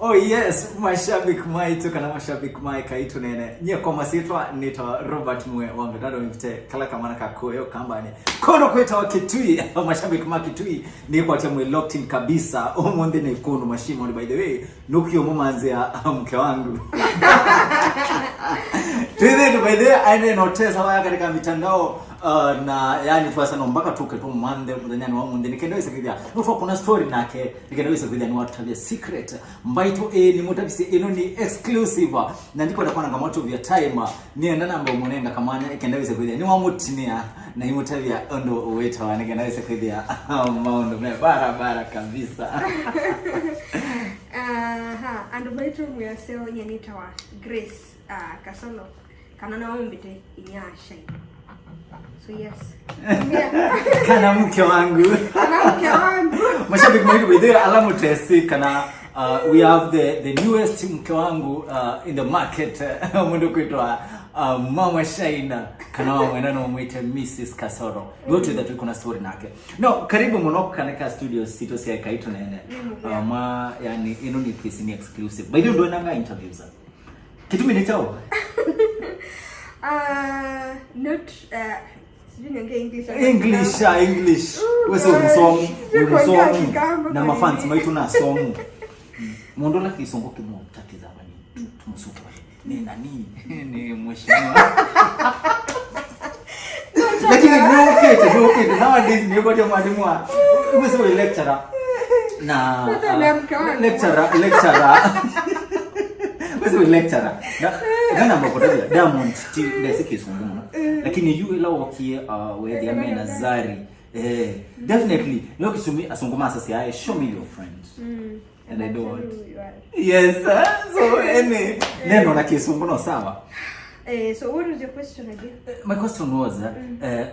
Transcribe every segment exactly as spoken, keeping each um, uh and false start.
Oh yes, mashabiki maitũ kana mashabiki ma Ekai Tũneene. Nyie kwa masyĩtwa nĩtawa Robert Mwe wa Mbetado Mvite, kala kamwana ka kũyo kambani. Kũndũ kwĩtawa Kitui, mashabiki ma Kitui, nĩkwatya mwĩ locked in kabisa. Ũmũnthĩ nĩ kũndũ Mashimoni, by the way, nũkio mũmanzĩa mke wangu. Twĩthĩtũ, by the way, aende notesa waya katika mitandao, uh, na yani twasana mpaka tuke tũmanthe mũthenyanĩ wa ũmũnthĩ. Nĩkenda wĩse kwĩthĩa, nũtwa kuna story nake, nĩkenda wĩse kwĩthĩa nĩwatũtavya secret mbaitũ ĩĩ nĩmũtavisye. Ĩno nĩ exclusive, na ndikwenda kwananga much of your time. Nĩenda namba ũmũnenga kamwanya, ĩkenda wĩse kwĩthĩa nĩwamũtinĩa na imũtavya ũndũ wĩtawa, nĩkenda wĩse kwĩthĩa maũndũ me barabara kabisa. Aha, andũ maitũ mwĩaseo, nyie nĩtawa Grace, ah, Kasolo. Kana no ũmbĩte inya Shine. So yes. Kana mke wangu. Kana mke wangu. Mashabiki maitũ, by the way, ala mũtesĩ kana, uh, we have the, the newest mke wangu, uh, in the market. Mũndũ kwĩtwa, uh, Mama Shine, kana wa mwena no mwĩte Missus Kasoro. Ndio twĩtha tũikuna story nake. No, karibu mũno katika studio sitũ sya Ekai Tũneene. Nĩ mũvea. Uh, ma, yani, ĩno nĩ kĩsini exclusive. By the way, ndwenanga interviews. Kĩtumi nĩ kyaũ? Ah, not, uh, sijui niongee English ama English, Kikamba. Ah, English. Ooh, wĩsĩ God. Ũmũsomu, sijui kuongea ũmũsomu. Kikamba na kwa mafans nini? Maitũ na asomu. Mm. Mũndũ ũla kĩsũngũ kĩmũtatiza vani. Tũmũsukwa. Nĩ nani? Nĩ mheshimiwa. Lakini nĩũkĩte, nĩũkĩte. Nowadays nĩũkwatya mwalimũ wa, wĩsĩ wĩ lecturer. Na, uh, lecturer, lecturer. Wĩsĩ wĩ lecturer. Na, na namba kũtavya, Diamond ti, ndesĩ kĩsũngũ mũno. Mm. Lakini yu ĩla wokie, uh, wethĩa mena Zari. Eh, definitely. Nĩyo kĩtumi asũngũ masasya, "Show me your friend." Mm. And I don't want. Yes, sir. So, any, neno na kĩsũngũ no sawa. Eh, so what was your question again? Eh, my question was, uh, eh,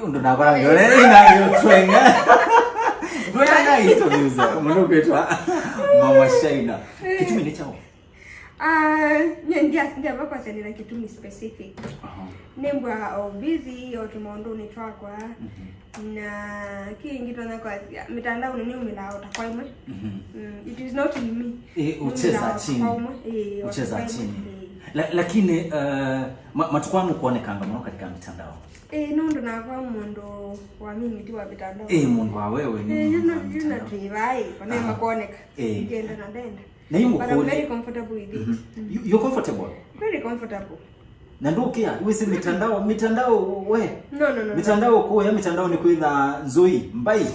ũndũ navangĩore inayotwenga. Ndwena interviews, mũndũ kwĩtwa Mama Shine. Kĩtumi nĩ kyaũ? Ah, nye ndia, ndia vakwasya nĩna kĩtumi specific. Aha. Nĩmbwa o busy o tũmaũndũnĩ twakwa. Mhm. Na kĩngĩ tonya kwasya, mĩtandaonĩ nĩumĩlaa o ta kwa imwe. Mhm. Mm, it is not in me. Eh, ucheza chini. Ucheza chini. Eh. La-, lakini, eh, ma-, matukũ aa nũkwonekanga mũno katika mitandao. Eh, nũndũ nakwa mũndũ wa mimi ti wa mitandao. Eh, mũndũ wa wewe ni mũndũ wa mitandao. Eh, yu na twĩvai, kwa nini makuoneka? Eh. Ndienda na ndenda. Na yu ngũkũlye. But I'm very comfortable with it. Mhm. Mm. You, you're comfortable? Very comfortable. Na ndũkĩa, wĩsĩ mitandao, mitandao we. No, no, no, no. Mitandao kũya, mitandao nĩ kwĩtha nzũi, mbai.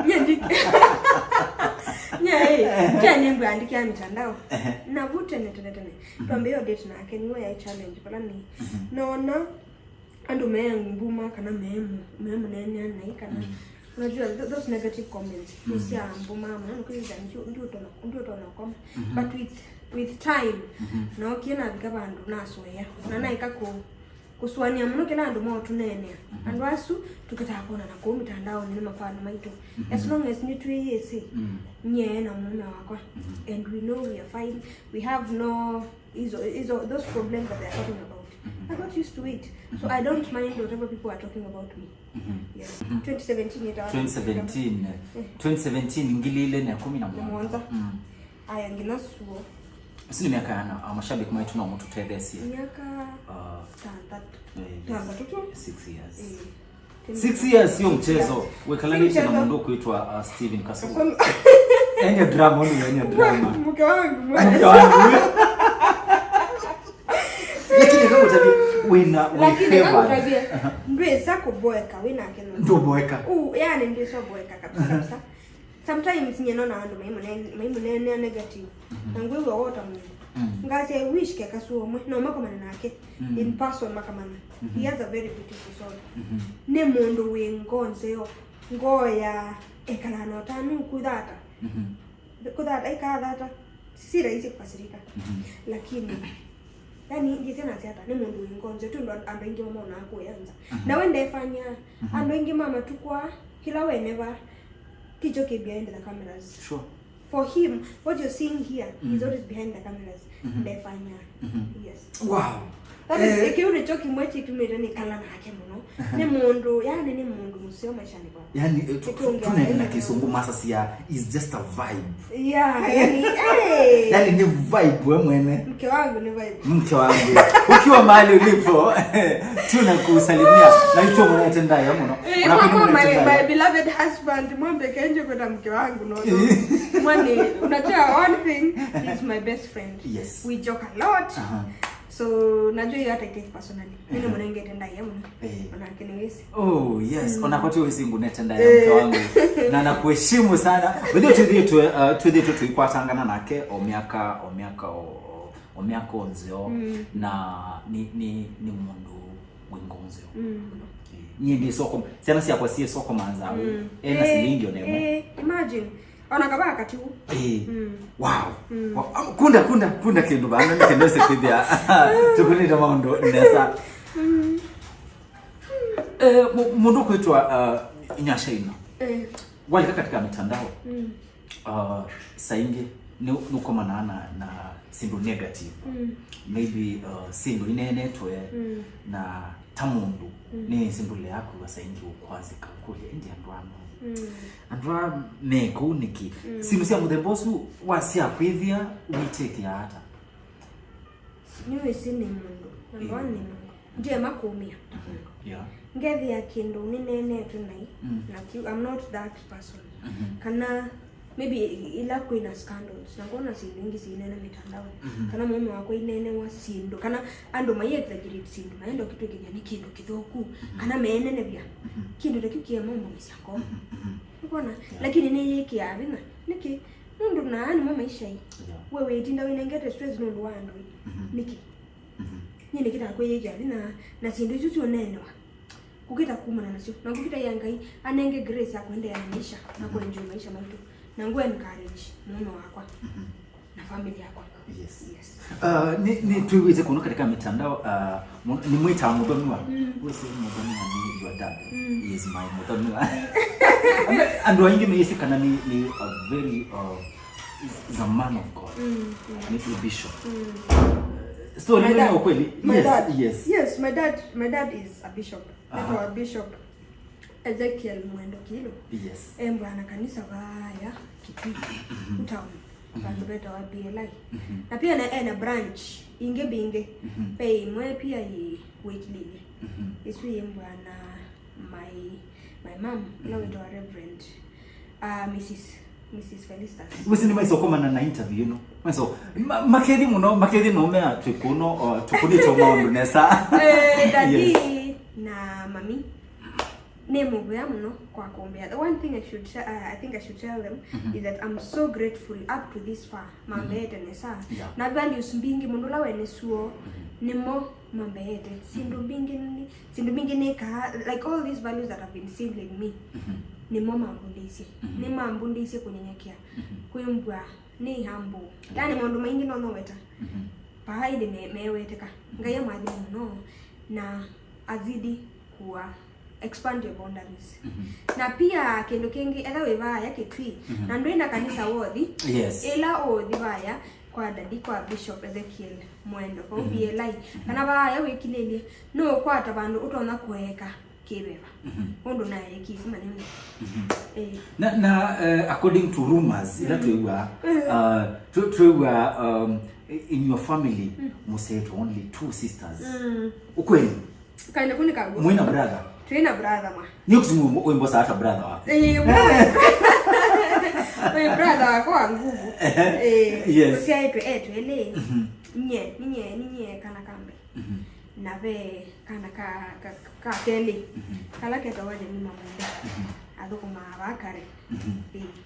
Nye ndi-, nye, eh, kya nĩngwĩandĩkĩa mitandao. Ehe. Na vu tene, tene, tene. Mhm. Twambĩĩe date nake, nĩwe yaĩ challenge, pala nĩ. Mhm. Nona, andũ me mbuma kana me mu-, me mũneenea naĩ kana, mm, unajua, th-, those negative comments, mm, nĩ sya mbuma mũno, nĩkwĩthĩa ndio, ndio tona, ndio tona koma. Mhm. But with, with time, mhm, nookie navika vandũ nasoea. Na naĩka kũ-, kũsũanĩa mũno kĩla andũ maũtũneenea. Mhm. Andũ asu tũkĩtaa kwonana kũu mitandaonĩ nĩ mafano maitũ. Mhm. As long as nĩtwĩyĩsĩ, mm, nyie na mũũme wakwa, mhm, and we know we are fine, we have no Hizo, hizo, those problems that they are talking about. Mhm. I got used to it. So, mhm, I don't mind whatever people are talking about me. Mhm. Yes. Mhm. Twenty seventeen ĩtawa twenty seventeen, eh. Eh. Twenty seventeen, ngili ilĩ na ĩkũmi na mũonza. Mũonza. Mm. Aya, nginya suo. Isu nĩ myaka yana, ah, mashabiki maitũ no mũtũtetheesye. Myaka, ah, tandatũ. Eh, yes. Tandatũ tu. Six years. Eh. Six years sio mchezo. Wekalanĩtye na mũndũ kwĩtwa, uh, Steven Kasolo. Kasolo. Enya drama, ũndũ enya drama. Mke wangu, mke wangu. Lakini kama utabi wina, lakini kama utabi, aha, ndwesa kuboeka, wina keno. Ndoboeka. Uh, yani ndwesa boeka kabisa, kabisa. Sometimes nye nona andũ maimũne-, maimũneenea negative. Mhm. Na ngwĩw'a wota mũndũ. Mm. Ngasya, "I wish keka suo ũmwe, no makomane nake, mm, in person makamanya." Mhm. He has a very beautiful soul. Mhm. Nĩ mũndũ wĩ ngoo nzeo, ngoo ya ekala na ũtanu kũthata. Mhm. Kũthata, ikathata, si rahisi kukasirika. Mhm. Lakini, yani, ngĩsya nasya ata, nĩ mũndũ wĩ ngoo nzeo, tondũ andũ aingĩ mamonaa kũya nza. Mhm. Nawe ndefanya, mhm, andũ aingĩ mamatukwa, kĩla weneva, Kĩkyo kĩ behind the cameras. Sure. For him, what you're seeing here is what is behind the cameras. Ndefanya. Yes. Wow. That is, eh, kĩu nĩkyo kĩmwe kĩtumĩte nĩkala nake mũno. Nĩ mũndũ, yani nĩ mũndũ mũseo maishanĩ kwakwa. Yani, eh, tu- tu- Nĩtũngĩa tunene na nini? Kĩsũngũ masasya is just a vibe. Yeah, yani, eh. Yani nĩ vibe we mwene. Mke wangu ni vibe. Mke wangu. Ukiwa mahali ulipo, tunakusalimia. Na itũ mũnete ndaĩa mũno. Eh, unakwenda kwa mũnete my, ndaĩa. My beloved husband, mwambe kenje kwenda mke wangu, no, no. Mwani, unajua one thing, he's my best friend. Yes. We joke a lot. Aha. So, najua hiyo hata itake personally. Mimi mwanangete ndaĩa mũno. Eh. Manake nĩ wĩsĩ. Oh, yes. Ona kwati wĩsĩ ngunete ndaĩa mke wangu. Na nakuheshimu sana. Wĩthĩ twĩthĩtwe, uh, twĩthĩtwe tũikwatangana nake o myaka, o myaka, o, o, o myaka o nzeo. Na nĩ, nĩ, nĩ mũndũ wĩ ngoo nzeo. Eh, nyie ndĩ soko, syana syakwa siĩ soko manzaũ. Ena silingi ona ĩmwe. Eh, imagine. Ona kavaa katigu. Eh. Wow. Wow. Am- Kunda, kunda, kunda kĩndũ vana nĩ kĩndũ ĩse kwĩthĩa. Tũkũnĩte maũndũ nesa. Eh, mu- mũndũ kwĩtwa uh, Nyasha ĩno. Eh. Walika katika mitandao. Uh, saa ingĩ nĩ- nĩũkomanaa na, na syĩndũ negative. Maybe uh, syĩndũ ineenetwe na ta mũndũ nĩ syĩndũ leaku saa ingĩ ũkwazĩka ũkũlya ĩndĩ andũ ano. Andũ aa me kũu nĩkĩ? Syĩndũ sya mũthemba ũsu wasya kwĩthĩa wĩtĩkĩaa ata? Nĩwĩsĩ nĩ mũndũ, number one nĩ mũndũ. Ndiema kũmĩa ta mũndũ. Yeah. Ngethĩa kĩndũ nĩneenetwe naĩ, na kĩu, I'm not that person. Kana maybe ila kwĩna scandals, na kwona syĩndũ ingĩ syĩneena mĩtandaonĩ. Kana mũũme wakwa ineenewa syĩndũ, kana andũ mai exaggerate syĩndũ, maenda ũkĩtwĩkĩthya nĩ kĩndũ kĩthũku, kana meenenevya. Kĩndũ ta kĩu kĩema ũmbũmĩsya ngoo. Nĩkwona? Yeah. Lakini nĩyĩkĩaa vinya. Nĩkĩ? Nũndũ na aa nĩmo maisha ĩ. Yeah. We wĩtinda wĩnengete stress nũndũ wa andũ ĩ. Nĩkĩ? Nyie nĩkĩtaa kwĩyĩkĩa vinya na syĩndũ isu syũneenewa. Kũkĩta kumana nasyo. Na kũkĩta ya Ngai anenge grace ya kũendeea na maisha na kũenjoy maisha maitũ. Na ngũ encourage mũũme wakwa na family yakwa. Yes. Yes. Uh, nĩ, nĩ twĩwĩte kũno katika mitandao uh, mu- nĩ mwĩtaa mũthonua. Wĩsĩ mũthonua nĩ your dad. He is my mũthonua. Andũ aingĩ meyĩsĩ kana nĩ, nĩ a very uh, is, is a man of God. Nĩ bishop. Uh, story ĩno nĩ ya ukweli? My dad. Yes. Yes, my dad, my dad is a bishop. Aha. Etawa Bishop Ezekiel Mwendo Kilo. Yes. E mbwana kanisa vaya Kitui town. Vandu vetawa B L I. Na pia na ena branch ingĩ mbingĩ. Ve imwe pia yi Waitilili. Isu yi mbwana my, my mom, na wetawa Reverend uh, Missus Missus Felistas. Wĩsĩ nĩ maisokomana na interview ĩno. Maiso ma- makethi mũno, makethi no mea twĩkũno o tũkũnĩte maũndũ nesa. Eh, daddy na mami. Nĩ mũvea mũno kwa kũmbea. The one thing I should, uh, I think I should tell them is that I'm so grateful up to this far. Mambeete nesa. Yeah. Na values mbingĩ mũndũ ũla wene suo nĩmo mambeete. Syĩndũ mbingĩ nĩ- syĩndũ mbingĩ nĩkaa, like all these values that have been instilled in me, nĩmo mambundĩisye. Nĩmambundĩisye kũnyenyekea, kwĩmbwa nĩ humble. Yani maũndũ maingĩ no noweta. Paa ĩndĩ me- meweteka. Ngai amwathime mũno na azidi kuwa expand your boundaries. Na pia kĩndũ kĩngĩ, etha wĩ vaya Kitui na ndwĩ na kanisa wothi, yes, ĩla ũthi vaya kwa daddy, kwa Bishop Ezekiel Mwendo vau B L I, kana vaya wĩkilĩlye, no ũkwata vandũ ũtonya kũeka kĩveva. Ũndũ naekie manene. Eh. Na, na uh, according to rumors ila twĩw'a uh, tw- twĩw'a um, in your family mũseetwe only two sisters. Ukweli? Kaende kuni kaguo. Mwina brother? Twina brother mwa. Nĩ ũkũti wĩmbosa hata brother wako? Eh, mwa. Oyo brother wako wa nguvu. Eh, yes. Tũsyaĩtwe etwe elĩ. Nye, ninye, ninye kana kambe. Na ve kana ka, ka, ka kelĩ. Kala ketawa Jemima Mwende. Athũkũmaa vaa Karen.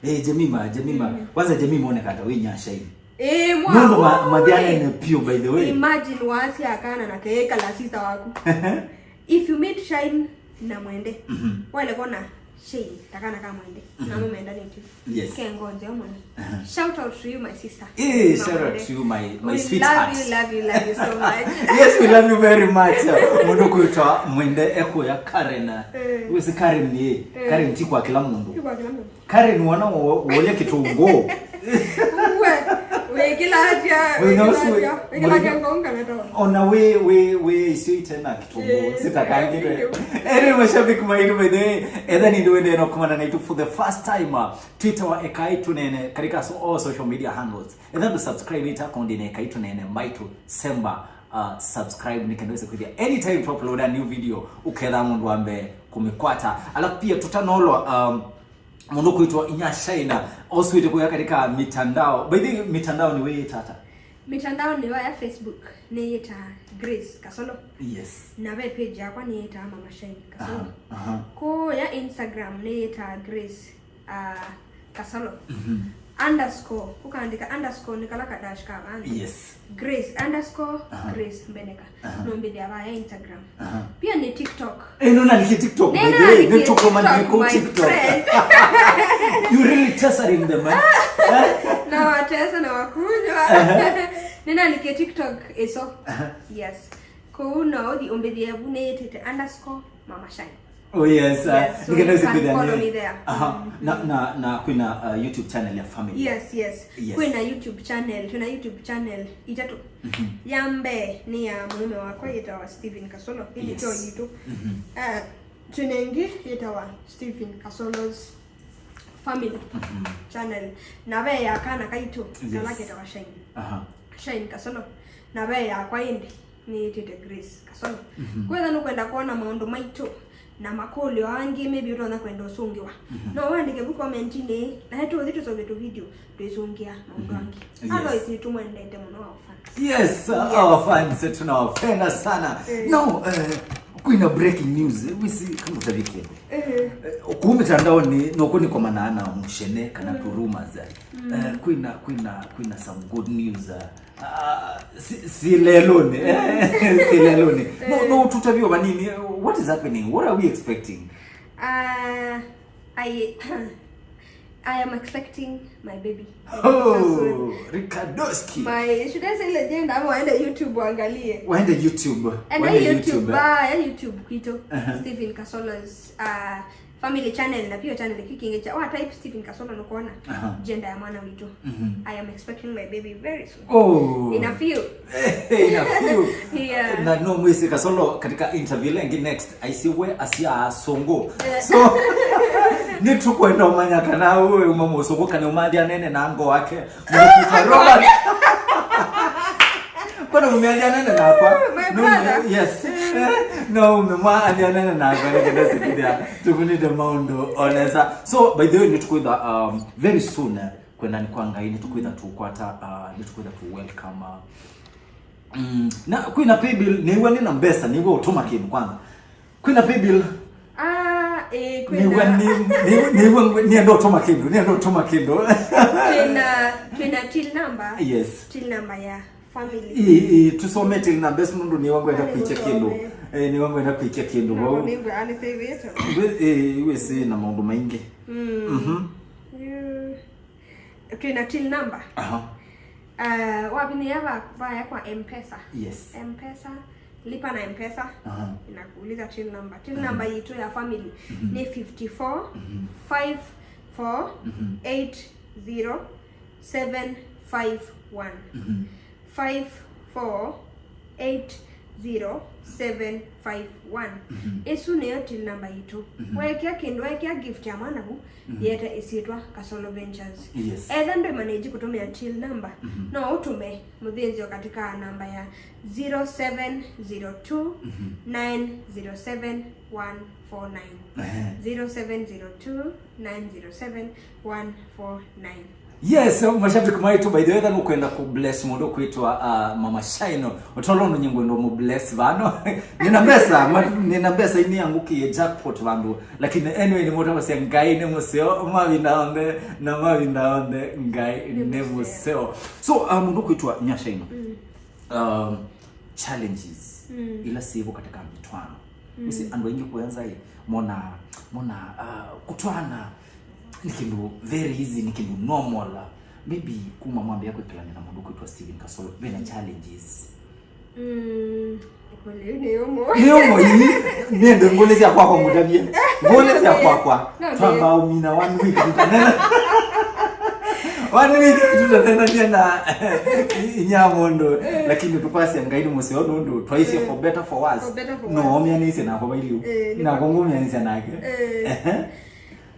Eh, Jemima, Jemima. Kwanza Jemima oneka ta wĩ Nyasha hivi. Eh, mwa. Nũndũ ma- mathianene piũ, by the way. Imagine wasya kana na keekala sister waku. If you meet Shine na Mwende, wale kona Shane, ta kana ka Mwende, na mũmendanĩtye. Yes. Ke ngoo nzeo mũno. Shout out to you, my sister. Eh, shout out to you, my, my sweetheart. We love you, love you, love you so much. Yes, we love you very much. Mũndũ kwĩtwa Mwende ekuya Karen. Eh. Wĩsĩ Karen nĩ? Eh. Karen ti kwa kila mũndũ. Ti kwa kila mũndũ. Karen wona wo- woya kĩtũngũ. Mũthenya ũsu wĩ, mũthenya, ona wĩ, wĩ, wĩ icio itena kĩtũngũ, sitakangĩte. Anyway, mashabiki maitũ, by the way, etha nĩ ndĩ wendee na kumana naitũ for the first time, uh, Twitter wa Ekai Tũneene, katika so-, all social media handles. Etha ndũ subscribe ita kondi na Ekai Tũneene, maitũ semba, uh, subscribe nĩ kenda wĩse kwĩthĩa anytime twa upload a new video, ũketha mũndũ wa mbee kũmĩkwata. Alafu pia tũtanolwa, um, mũndũ kwĩtwa Inya Shaina, oswĩte kuya katika mitandao. By the way, mitandao nĩ wĩyĩta ata? Mitandao nĩ ya Facebook, nĩyĩta Grace Kasolo. Yes. Na ve page yakwa nĩyĩta Mama Shine Kasolo. Aha, aha. Kũya Instagram nĩyĩta Grace, uh, Kasolo. Mhm. Underscore, ũkaandĩka underscore nĩ kala ka dash ka vanthe. Yes. Grace underscore, aha, Grace Mbeneka. Aha. Nũmbĩthĩa vaya Instagram. Aha. Pia nĩ TikTok. Eh, no, nalikie TikTok, by the way. Nĩnalikie TikTok, my friend. You really testing them, eh? Eh? Na watesa na wakunywa. Aha. Nĩnalikie TikTok ĩso. Aha. Yes. Kũu no ũthi ũmbĩthĩa vu nĩyĩtĩte underscore Mama Shine. Oh, yes, uh, yes, so nĩkenda you can follow me there. Aha. Mm. Na, na, na kwĩna, uh, YouTube channel ya family. Yes, yes. Yes. Kwĩna YouTube channel, twĩna YouTube channel itatũ. Mhm. Ya mbee nĩ ya mũũme wakwa yĩtawa Steven Kasolo, ĩndĩ, yes, tyo yitũ. Mhm. Uh, twĩna ĩngĩ yĩtawa Steven Kasolo's Family, mhm, channel. Na ve ya kana kaitũ, yes, kala ketawa Shine. Aha. Shine Kasolo. Na ve yakwa ĩndĩ nĩyĩtĩte Grace Kasolo. Mhm. Kwĩtha nũkwenda kwona maũndũ maitũ na makũlyo angĩ, maybe ũtonya kwenda ũsũngĩwa. Mhm. No wandĩke vu commentinĩ, na hetũũthi tũsove tũ video twĩsũngĩa maũndũ, mhm, angĩ. Yes. Otherwise, nĩtũmwendete mũno our fans. Yes, uh, yes, our fans, eh, tunawapenda sana. Eh. Now, eh, kwĩna breaking news, eh, wĩsĩ kama ũtavye kĩndũ. Eh. Eh, kũu mĩtandaonĩ, no kũnĩkomana na mũshene kana, mm, tũ rumors, eh. Mm. Eh, kwĩna, kwĩna, kwĩna some good news, eh. Ah, si, si lelũnĩ, eh, si lelũnĩ. No, eh, no, tũtavye vanini, what is happening? What are we expecting? Uh, I, I am expecting my baby. Oh, Rikadoski. My, should I say legend? Ama waende YouTube waangalie. Waende YouTube. Enda YouTube, eh, ba, ya YouTube kwitũ. Aha. Steven Kasolo's, uh, Family channel na pia channel kĩu kĩngĩ kya, wa type Steven Kasolo nũkwona. Aha. Gender ya mwana witũ. Mhm. I am expecting my baby very soon. Oh. In a few. In a few. Yeah. Na no mwĩsĩ Kasolo katika interview lengi next, aisiwe asia asũngũ. Eh. So, nĩtũkwenda ũmanya kana ũyũma mũsũngũ kana ũmathia nene na ngo wake. Mũkuka Robert. Mbona umeanza nene nakwa? My brother. Yes. Eh, no, umemwa anza nene nakwa, nĩkenda sikithia. Tũkunĩte maũndũ o nesa. So, by the way, nĩtũkwĩtha, um, very soon, eh, kwenda nĩ kwa Ngai, nĩtũkwĩtha tũkwata, uh, nĩtũkwĩtha tũ welcome, uh, mm, na kwĩna paybill, nĩw'a nĩna mbesa, nĩw'a ũtũma kĩndũ kwanza. Kwĩna paybill? Ah, eh, kwĩna. Nĩw'a nĩ, nĩ, nĩw'a ngwe-, nĩenda ũtũma kĩndũ, nĩenda ũtũma kĩndũ. Twĩna, twĩna till number. Yes. Till number ya family. Ĩ, ĩ, tũsome till number, nũndũ nĩw'a ngwenda kwĩkya kĩndũ. Eh, nĩw'a ngwenda kwĩkya kĩndũ vau. Nĩngwe anĩsĩvĩte. Ndwĩ, ĩ, wĩsĩ na maũndũ maingĩ. Mm. Mhm. You Twĩna till number. Aha. Uh, wavinyĩa va-, vaya kwa M-Pesa. Yes. M-Pesa, lipa na M-Pesa. Aha. Inakuuliza till number. Till, mhm, number yitũ ya family, mhm, nĩ fifty four, mhm, five four, mhm, eight zero seven five one. Mhm. Five four eight zero seven five one. Mhm. Ĩsu nĩyo till number yitũ. Mhm. Weekĩa kĩndũ, weekĩa gift ya mwana vu, mhm, yĩete ĩsyĩtwa Kasolo Ventures. Yes. Etha ndwĩ manage kũtũmĩa till number, mhm, no ũtũme mũthĩnzĩo katika namba ya zero seven zero two, mhm, nine zero seven, one four nine. Ehe. Zero seven zero two, nine zero seven, one four nine. Yes, mashabiki maitũ, by the way, nũkwenda kũ bless mũndũ kwĩtwa, uh, Mama Shine. Ũtolo nũnyingwendo mũ bless vano. Nĩna mbesa, ma-, nĩna mbesa ini yangu ki jackpot vandu. Lakini anyway, nĩ mũndũ wasya Ngai nĩ mũseo, mavinda onthe, na mavinda onthe, Ngai nĩ mũseo. So, uh, mũndũ kwĩtwa Nyashaino. Mm. Um, challenges, mm, ila sivo katika mitwano. Mm. Usi andũ aingĩ kwenza ĩ, mona, mona, uh, kutwana ni kindu very easy, ni kindu normal. Maybe kuma mwambia kwikilana na mundu kwitwa Steven Kasolo, vena challenges. Mm, kweli ni yomo. Ni yomo hii, niende ngole cia kwakwa mutavie. Ngole cia kwakwa. No, twamba umina one week tukanena. Kwani wĩthĩe tũtanenanie na inya mũndũ, lakini tũkwasya Ngai nĩ mũseo nũndũ twaisye, eh, for better, for worse. For better, for worse. Noomĩanĩsye nakwa vailyĩ. Eh, nĩ nakwa ngũmĩanĩsya nake. Eh. Ehe.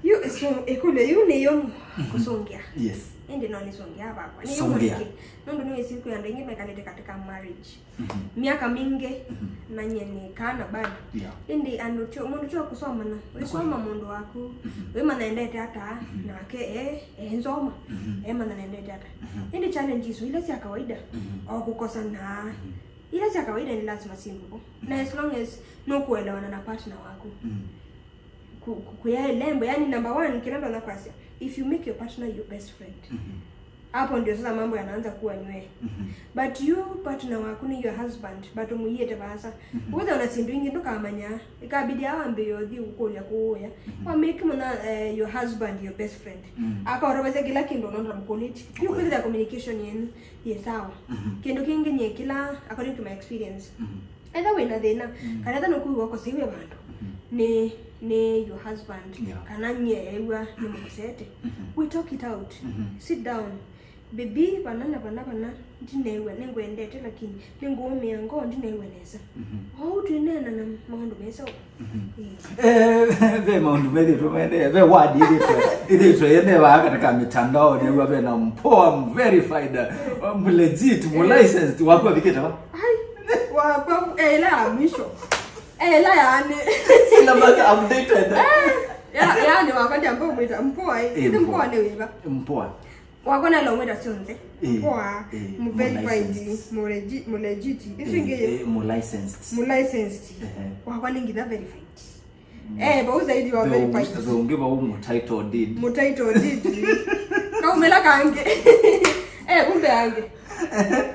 Yu, so, ĩkũlyo yu nĩ yũmũ kũsũngĩa. Yes. Ĩndĩ no nĩsũngĩa vakwa. Nĩ yũmũ. Sũngĩa. Nĩkĩ? Nũndũ nĩwĩsĩ kwĩ andũ aingĩ mekalĩte katika marriage. Mhm. Myaka mingĩ, mhm, na nyie nĩ kana bado. Yeah. Ĩndĩ andũ tyo, mũndũ tyo kũsomana. Wĩsoma mũndũ waku, mhm, wĩmanya endete ata, mhm, nake e, e nzoma. Mhm. Emanya nendete ata. Mhm. Ĩndĩ challenges ila sya kawaida, mhm, o kũkosana. Mhm. Ila sya kawaida nĩ lazima syĩmbũvo. Na, mhm, as long as nũkũelewana na partner waku. Mhm. Ku-, ku-, kuya lembo, yani number one, kĩla ndonya kwasya, if you make your partner your best friend, mhm, hapo ndio sasa mambo yanaanza kuwa nywee. Mhm. But you partner waku ni your husband, but ũmũiĩte vaasa. Mhm. Wĩthĩwa na syĩndũ ingĩ ndũkamanya, ĩkabidi awambĩĩe ũthi kũkũlya kũũya. Mhm. Wa make mũna, eh, your husband your best friend. Mhm. Akaũtavasya kĩla kĩndũ ũnonda mũkũlĩtye. Yu kwĩthĩa communication yenyu yĩ sawa. Mhm. Kĩndũ kĩngĩ nyie kĩla, according to my experience, mhm, etha wĩna thĩna, mm, kana etha nũkwĩw'a ũkoseĩw'e vandũ, mhm, nĩ, nĩ your husband, yeah, kana nyie eew'a nĩmũkosete. Mhm. We talk it out. Mhm. Sit down. Baby, vana na vana vana, ndineew'a nĩngwendete, lakini nĩngũũmĩa ngoo, ndineew'a nesa. Mhm. Ou twĩneena na maũndũ mesa. Mhm. Eh. Eh, ve maũndũ methĩtwe maendeea, ve wadi ĩthĩtwe, ĩthĩtwe yendeewaa katika mitandao, nĩw'a ve na mpoa, verified, uh, legit, licensed, waku avikĩte va? Ai, wakwa, eh, ĩla ya mwisho. Eh, ĩla yani. Syllabus updated. Eh, ya, yani wakwa ndiamba ũmwĩta mpoa, eh. Eh, ĩndĩ mpoa. Mpoa nĩ wĩva? Mpoa. Wakwa naĩle ũmwĩta syonthe. Eh, mpoa, eh, mũ verified, mũ licensed, mũ legi-, mũ legit. Isu ingĩ, eh, mũ licensed. Mũ licensed. Ehe. Wakwa nĩ nginya verified. Mm. Eh, vau zaidi wa verified. Ve ũngĩ vau mũ title deed. Mũ title deed. Kaumĩla kangĩ. Eh, kumbe angĩ.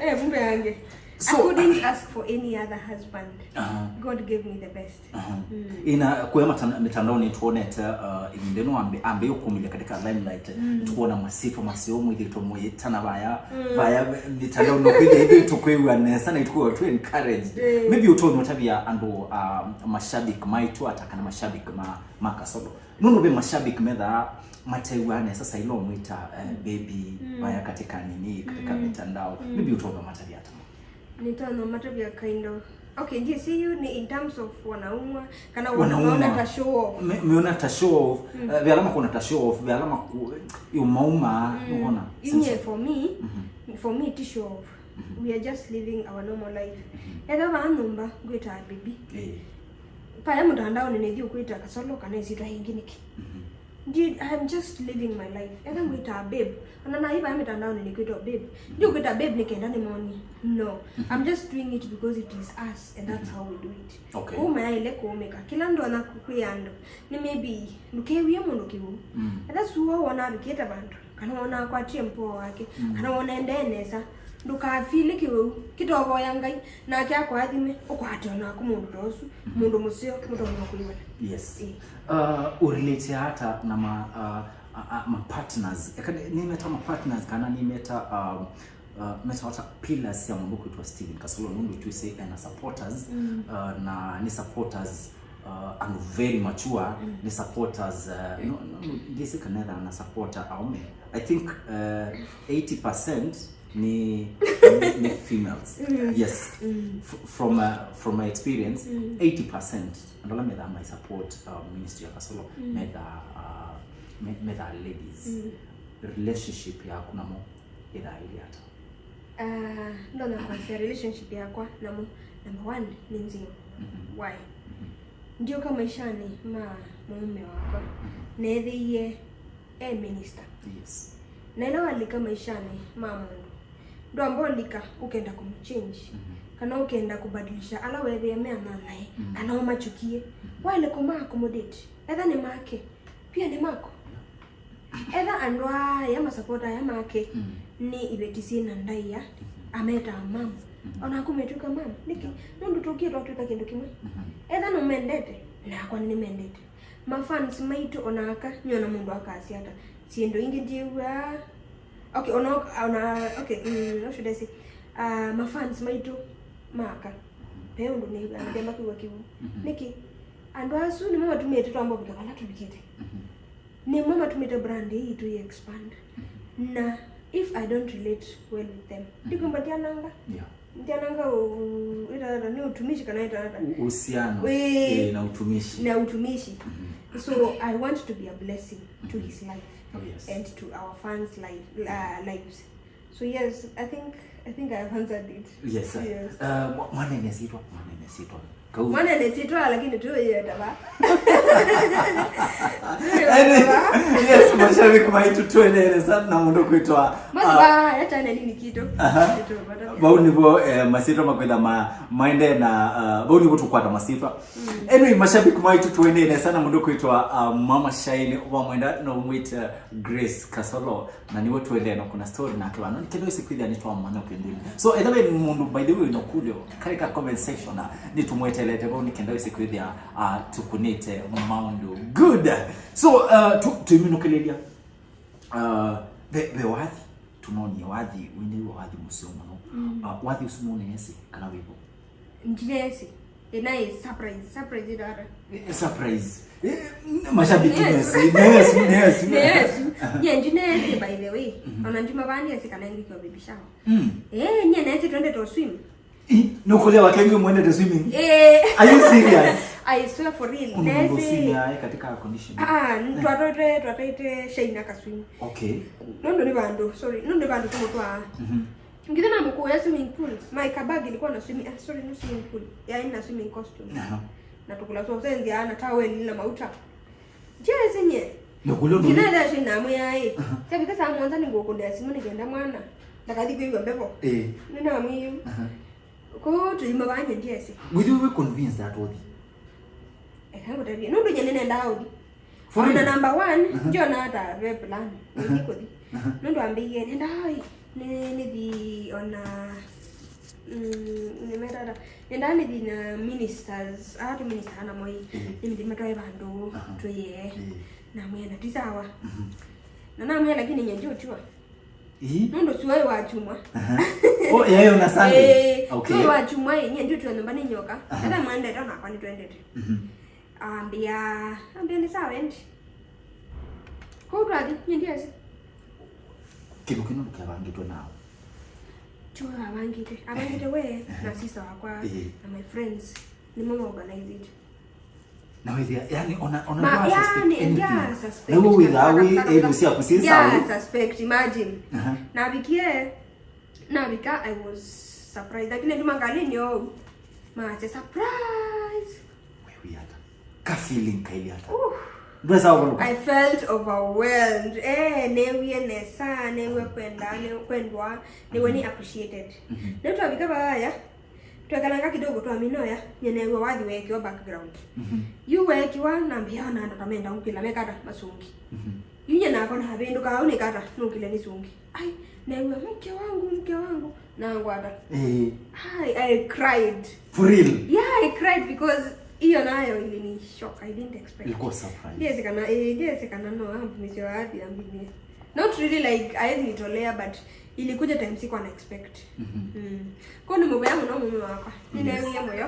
Eh, kumbe angĩ. So, I couldn't ask for any other husband. Aha. God gave me the best. Aha. Mm. Ĩna kũya matan-, mitandaoni nĩtwonete, uh, ĩvinda ĩno ambe, ambe ũkumĩlya katika limelight. Mm. Nĩtwona masyĩtwa maseo mwĩthĩtwe mũyĩtana vaya, mm, vaya mitandaoni kwĩthĩa ithuĩ tũkwĩw'a nesa na itũkwĩw'a tũ encouraged. Eh. Maybe ũtonya ũtavya andũ, uh, mashabiki maitũ ata kana mashabiki ma, ma Kasolo. Nũndũ ve mashabiki methaa matew'aa nesa saila ũmwĩta, uh, baby, mm, vaya katika nini, katika, mm, mitandao. Mm. Maybe ũtonya ũmatavya ata? Nĩtonya matavya kind of, okay, ndiĩsĩ yu nĩ in terms of wanaumwa, kana wanaumwa. Wanaona ta show off. Me-, meona ta show off. Mm. Eh, ve ala makuona ta show off, ve ala maku-, yu mauma, mm, nũona? Inye, for me, mhm, for me ti show off. Mhm. We are just living our normal life. Mhm. Etha vaa nyũmba, ngwĩtaa baby. Eh. Vaya mũtandaoni nĩthi ũkwĩta Kasolo kana ĩsyĩtwa yĩngĩ nĩkĩ? Mhm. Ndi-, I'm just living my life. Etha ngwĩtaa babe. Ona naĩ vaya mĩtandaoni nĩkwĩtwa babe. Ndiũkwĩta babe nĩ kenda nĩmonie. No. Mhm. I'm just doing it because it is us and that's, mhm, how we do it. Okay. Kũu mayaĩle kũũmĩka. Kĩla ndonya kwĩa andũ nĩ maybe ndũkew'ĩe mũndũ kĩw'ũ. Mm. Etha suo wona avikĩte vandũ, kana wona akwatie mpoa wake, mm, kana wona endee nesa, ndũkafili kĩw'ũ. Kĩtovoya Ngai, nake akũathime, ũkwate onaku mũndũ ta ũsu, mhm, mũndũ mũseo, mũtonya kwĩw'ana. Yes. Ĩĩ. Uh, ũrelate ata na ma, uh, a, a, ma partners? Eka nĩ, nĩmeta ma partners kana nĩmeta, uh, uh, meta ata pillars sya mũndũ kwĩtwa Stephen Kasolo, nũndũ twĩsĩ ena supporters, mm, uh, na nĩ supporters, uh, and very mature, mm, nĩ supporters, uh, no, no, no, ndĩsĩ kana etha na supporter aume. I think, uh, eighty percent nĩ, nĩ, nĩ females. Mm. Yes. Mm. F-, from, uh, from my experience, mm, eighty percent andũ ala methaa mai support, uh, ministry ya Kasolo, mm, methaa, uh, me-, methaa ladies. Mm. Relationship yaku namo ĩthaa ĩlĩ ata? Ah, ndonya kwasya relationship yakwa namo, number one, nĩ nzeo. Mhm. Why? Mhm. Ndiũka maishanĩ ma mũũme wakwa, mhm, neethĩie e minister. Yes. Na ĩla walika maishanĩ ma mũndũ, ndwamba ũlika ũkenda kũmũchange, mhm, kana ũkenda kũbadilisha ala weethĩa me anyanyae, mhm, kana ũmachukie. Mhm. Waĩle kũma accommodate. Etha nĩ make, pia nĩ mako. Yeah. Etha andũ aya masapota aya make, mm, nĩ iveti syĩ na ndaĩa, mhm, ametaa mam. Mhm. Onaku metw'ĩka mam. Nĩkĩ? Yeah. Nũndũ tũkie twatw'ĩka kĩndũ kĩmwe. Mhm. Etha nũmendete, nakwa nĩnĩmendete. Ma fans maitũ onaka, nyona mũndũ akasya ata. Syĩndũ ingĩ ndiĩw'aa. Okay, ona, ona, okay, mm, what should I say? Ah, ma fans maitũ maka. Mhm. Ve ũndũ nĩ, nĩthemba kwĩw'a kĩw'ũ. Mhm. Nĩkĩ? Andũ asu nĩmo matumĩte twamba ũvika vala tũvikĩte. Mhm. Nĩmo matumĩte brand ĩĩ yitũ ĩ expand. Mhm. Na if I don't relate well with them, ndikwĩmba ndiananga. Yeah. Ndiananga u- ĩtata nĩ utumishi kana ĩtata. Uhusiano Wĩ- eh, na utumishi. Na utumishi. So I want to be a blessing to his life Oh, yes. And to our fans' life, uh, lives. So yes, I think I think I have answered it. Yes, sir. Yes. Uh, mwa- mwanene sitwa, mwanene sitwa. Kau- Mwana nĩsitwa lakini tu yetava. Anyway, yes, mashabiki maitũ twendeele sana na mũndũ kwĩtwa uh, Masiva ya channel ni kitu. Aha. Vau nĩvo eh, masitwa makwĩtha ma maende na uh, vau nĩvo tũkwata masitwa. Anyway, mashabiki maitũ twendeele sana mũndũ kwĩtwa uh, Mama Shine, vamwenda no mwĩte Grace Kasolo. Na nĩwe tũendee na kuna story nake vano nĩkenda wĩsĩ kwĩthĩa nĩtwamanya ũkĩndũnĩ. So etha ve mũndũ by the way wĩna kũlyo, karĩka comment section na nĩtũmwetelete vau nĩkenda wĩsĩ kwĩthĩa uh, tũkũnĩte maũndũ good. So uh, tu- tũiminũkĩlĩlya uh, ve, ve wathi tũnonie wathi wĩnĩw'a wathi mũseo mũno. Uh, wathi ũsu nũneesĩ kana wĩvo? Ndinesi. Ĩna ĩ surprise, surprise ĩtata. Eh, surprise. Eh, mashabiki Yes. Nesi, Nesi, Nesi. Nesi. Nye ndinesi by the way. Ona ndima vani esi kana ngikyo baby shower. Mm. Eh, nye nesi twende to swim. Nũkũlya wakengi mwendete swimming? Eh. Are you serious? I swear for real. Kuna mambo Nesi. Senior katika condition. Ah, twatote twatote shaina ka swim. Okay. Nondo ni vandu, sorry. Nondo ni vandu tumutwa. Mhm. Ngithe na mkuu ya swimming pool. My kabag ilikuwa na swimming, ah, sorry, no swimming pool. Ya ina swimming costume. Aha. Na tukula so senzi ana towel na mauta. Jesi nye. Nũkũlya ndũ. Ngithe ndio shina mwe ai. Tabika saa mwanza ni ngukundea simu nigenda mwana. Ndakathi kwigwa mbevo. Eh. Nina mwiyu. Aha. Ko tuima vanye ndiesi. Were you convinced that was? Eka ngutavia. Nundu nyene nenda audi. For Ona real? Number one, ndiona hata ve plan. Nikuthi. Nundu ambiye nenda ai. Ni nithi ona mm, nimetata. Nenda nithi na ministers, atu minister na moi. Nithi matwae vandu tuye. Na mwena ti sawa. Na namwe lakini nye ndio tiwa. Ii. Nundu suai wa chuma. Oh, yayo na Sunday. Eh, Okay. Suai wa chuma ye nye ndio tiwa nyumba ni nyoka. Hata mwendete ona kwani twendete. Mhm. Ambia, ambia ni sawa endi. Kwa utwathi, nye ndiasi. Kĩndũ kĩno ndũkevangĩtwe nao. Tiwa avangite. Avangite we na sister wakwa Eh. na my friends. Ni mama organize it. Na wĩthĩa yani ona ona Ma- ndwa suspect yani, anything. Yeah, suspect. Na wewe wĩthaa wĩ Kabisa, ĩndũ kabisa. Syaku syĩ Yeah, sawa. Suspect, imagine. Aha. Navikie navika I was surprised lakini nduma ngalini ou. Mache surprise. Wewe hata ka feeling kaili hata. Uh, Ndwesa overlook. I felt overwhelmed. Eh, newie nesa, newie kwenda, ne kwendwa, newie ni appreciated. Ndio twavika vaya. Twekalanga kidogo twaminoya, nyenewe wathi wekiwa background. Yu wekiwa na mbia ona ndo tamenda ukila mekata masungi. Yu nye nako na vindu kau ni kata nukile ni sungi. Ai, newe mke wangu, mke wangu. Na ngwata. Eh. I, I cried. For real. Yeah, I cried because hiyo nayo ilini shock. I didn't expect. Ilikuwa surprise. Ndiye sikana, eh, ndiye sikana no ambi misio wapi ambi ni. Not really like aezi nitolea but ilikuja time sikuwa na expect. Mm. Kwa ni mubaya muno mume wakwa. Ninewie moyo.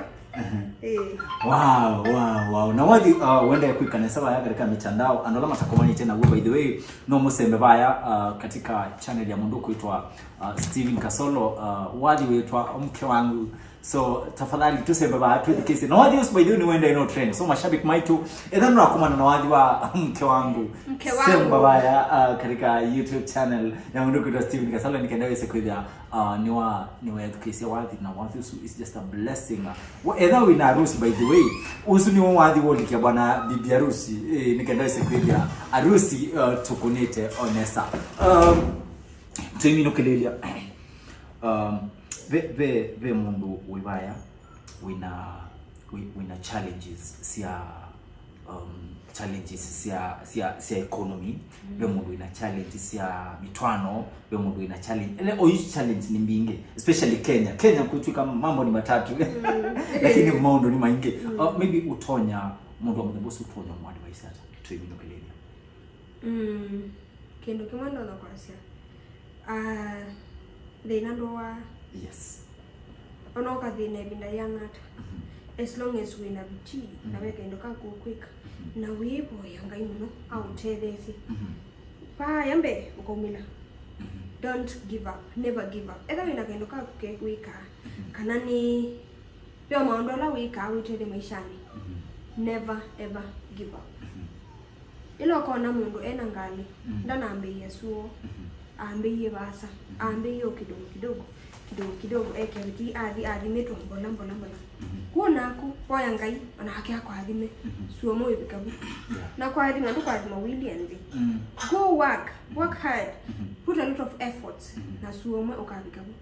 Eh. Wow, wow, wow. Na wathi uh, wenda kwika nesa vaya katika mitandao andũ ala matakomanĩte naw'o by the way no mũsembe vaya uh, katika channel ya mũndũ kwĩtwa uh, Steven Kasolo uh, wathi wĩtwa mke wangu. So tafadhali tusembe vaya twĩthukĩĩsye na wathi ũsu by the way nĩwenda ino trend so mashabiki maitũ etha nũnakomana na wathi wa mke wangu Mke wangu. Semba vaya uh, katika YouTube channel ya mũndũ kwĩtwa Steven Kasolo nĩkenda wĩse kwĩthĩa uh, nĩwa nĩwethukĩĩsya wathi na wathi ũsu is just a blessing. Wa- etha wĩna harusi by the way ũsu nĩwo wathi wolikia bwana bibi harusi eh, nĩkenda wĩse kwĩthĩa harusi uh, tũkũnĩte onesa um, tũiminũkĩlĩlya um, ve, ve, ve mũndũ wĩ vaya wĩna wĩ- wĩna challenges sya um, challenges sya sya sya economy ve mũndũ wĩna challenge sya mitwano ve mũndũ wĩna challenge ele oyu challenge ni mbingĩ especially Kenya Kenya kutwika mambo ni matatu lakini maũndũ ni maingĩ uh, maybe utonya mũndũ wa mũthemba ũsu utonya mwa advice ata tũiminũkĩlĩlya Mm, kĩndũ kĩmwe ndonya kwasya. Ah, thĩna ndũwaa. Yes. Ona ũkathĩna ĩvinda yĩana ata. As long as wĩna vitii na ve kaĩndũ kaku ũkwĩka na wĩvoya Ngai mũno aũtetheesye. Vaya mbee ũkaumĩla. Don't give up. Never give up. Ethĩwa wĩna kĩndũ kaku ke wĩkaa, kana nĩ ve maũndũ ala wĩkaa wĩtethye maishanĩ, never ever give up. Ĩla ũkona mũndũ ena ngalĩ, ndanambĩĩe suo, ambĩĩe vaasa, ambĩĩe o kidogo kidogo, kidogo kidogo, eke bidii, athi, athimĩtwa mbola, mbola, mbola. Kwoou naku, voya Ngai, onake akũathime, suo ũmwe wĩvika vu. Na kũathima, ndũkũathima ũilyĩ nthĩ. Go work, work hard, put a lot of efforts, na suo ũmwe ũkavika vu.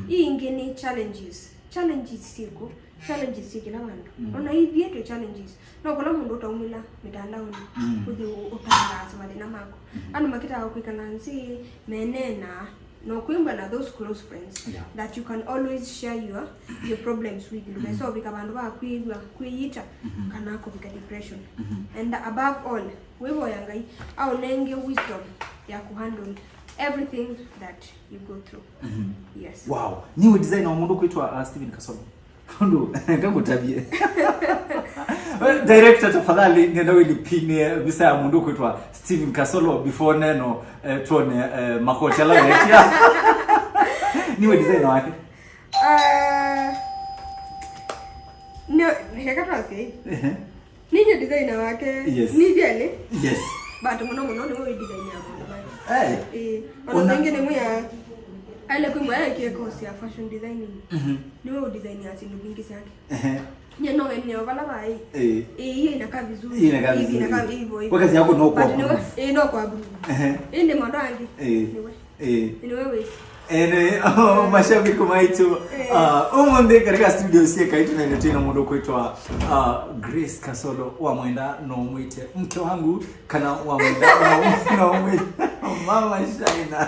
Ii ingĩ nĩ challenges. Challenges syĩkũ? Challenges syĩ kĩla vandũ. Ona ithyĩ twĩ challenges. No kũla mũndũ ũtaumĩla mĩtandaonĩ, ũthi ũ-, ũtangaasa mathĩna maku. Andũ makĩtaa kwĩkala nzĩ, meneenaa, no kwĩmbwa na those close friends that you can always share your, your problems with. Ndũkesa ũvika vandũ va kwĩw'a, kwĩyita, kana kũvika depression. And above all, wĩvoya Ngai aũnenge wisdom ya kũhandle everything that you go through. Yes. Wow. Nĩwe designer wa mũndũ kwĩtwa, uh, Steven Kasolo. Ũndũ, ngakũtavye. Director, tafadhali, nenda wĩlipine visa ya mũndũ kwĩtwa Steven Kasolo before neno, eh, tuone, eh, makoti ala wetia. Nĩwe designer wake? Ah, no, reka twasye. Ehe. Nĩnyie designer wake. Yes. Nĩthyĩ alĩ. Yes. But mũno mũno nĩwe wĩ design ya mũndũ wake. Eh. Eh, ona ona- Ningĩ nĩ mwĩa, ale kwĩmbwa ekie course ya fashion designing. Mhm. Nĩwe ũ design ya syĩndũ mbingĩ syake. Ehe. Nye no eneo vala vaĩ. Eh. Eh, hiyo inakaa vizuri. Hiyo inakaa vizuri. Hivi inakaa hivyo, hivyo. Kwa kazi yako no kwa. But nĩwe, eh, no kwa buru. Ehe. Ĩndĩ maũndũ angĩ. Eh. Nĩwe. Eh. Nĩwe wĩsĩ. Ene, oh, mashabiki maitũ, eh, uh, ũmũnthĩ katika studio sya Kaitũ nene twĩna mũndũ kwĩtwa, uh, Grace Kasolo. Wamwenda no mwĩte mke wangu, kana wamwenda no, no mwĩte Mama Shina.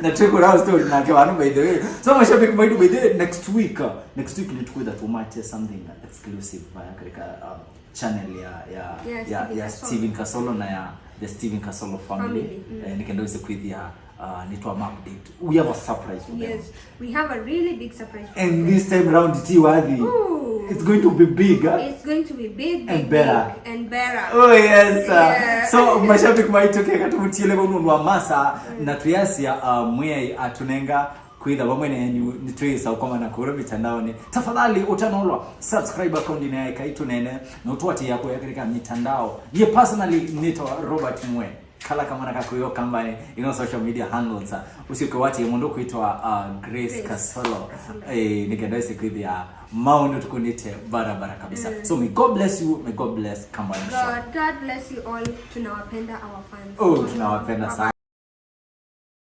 Na twĩkũra story nake vano, by the way. So mashabiki maitũ, by the way, next week, uh, next week nĩtũkwĩtha tũmatia something exclusive vaya katika, um, channel ya, ya, ya, ya Steven Kasolo. Steven Kasolo na ya the Steven Kasolo family. Family, mm. Eh, nĩkenda wĩse kwĩthĩa, uh, nĩtwa update. We have a surprise for them. Yes, we have a really big surprise for them. And this time round, ti wathi. Ooh. It's going to be big, huh? It's going to be big, big, and better. Big and better. Oh, yes, sir. Yeah. So, mashabiki maitũ, keka tũmũtiele kwa nũndũ wa masa, mm, na tuyasya, uh, Mwĩai atũnenga kwĩtha vamwe nenyu, nĩtwĩsa ũkomana kũla mĩtandaonĩ. Tafadhali, ũtanolwa, subscribe account-inĩ ya Kaitũ Nene, na ũtũatĩĩa kũya katika mitandao. Ye personally, nĩtawa Robert Mwe. Kala kamwana kakuyo kambani, ino social media handles, uh, ũsyoke watie mũndũ kwĩtwa, uh, Grace Kasolo. Grace Kasolo. Eh, nĩkenda wĩse kwĩthĩa maũndũ tũkũnĩte barabara kabisa. Mm. So may God bless you, may God bless Kambani Show. God, God bless you all. Tunawapenda our fans. Oh, tunawapenda sana.